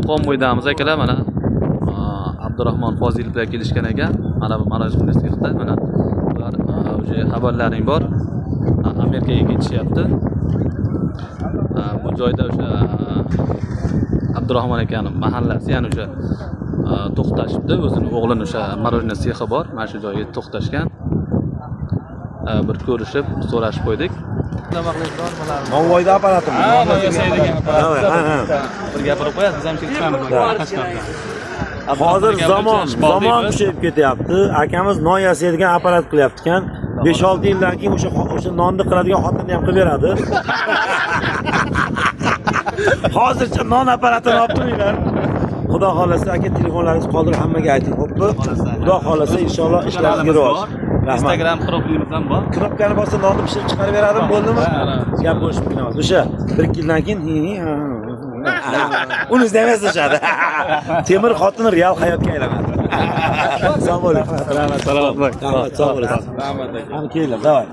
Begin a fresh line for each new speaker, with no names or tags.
Konvoydamiz, akalar, mana Abdurahmon Fozilov bilan kelishgan ekan. Mana bu мороженое sexda, mana ular уже xabarlaring bor. Amerikaga ketishyapti. Bu joyda o'sha Abdurahmon akani mahallasi, ya'ni o'sha to'xtashibdi. O'zini o'g'lini o'sha мороженое sexi bor, mana shu joyga to'xtashgan. Bir ko'rishib, so'rashib qo'ydik.
Novvoyda apparatimi?
Ha, non yasaydigan
Ha, ha.
Bir gapirib qo'yasiz, biz ham chiqamiz.
Hozir zamon kuchayib ketyapti. Akamiz non yasaydigan apparat qilyapti ekan. 5-6 yildan keyin o'sha nonni qiladigan xotinni ham qilib beradi. Hozircha non apparatini olib turinglar. Xudo xolasa, aka, telefonlaringizni qoldirib, hammaga ayting, xo'pmi? Xudo xolasa, inshaalloh ishlaringizga rivoj. Rahmat.
Instagram profilimiz ham bor.
Knopkani bossa, nonni pishirib chiqarib beradimi, bo'ldimi? Gap bo'lishi mumkin emas. O'sha 1-2 yildan keyin uni izlamaysiz. Temir xotin real hayotga aylanadi. Sog' bo'ling.
Rahmat, salomat bo'ling.
Rahmat, sog' bo'ling.
Rahmat, aka.
Qani, kelinglar, давай.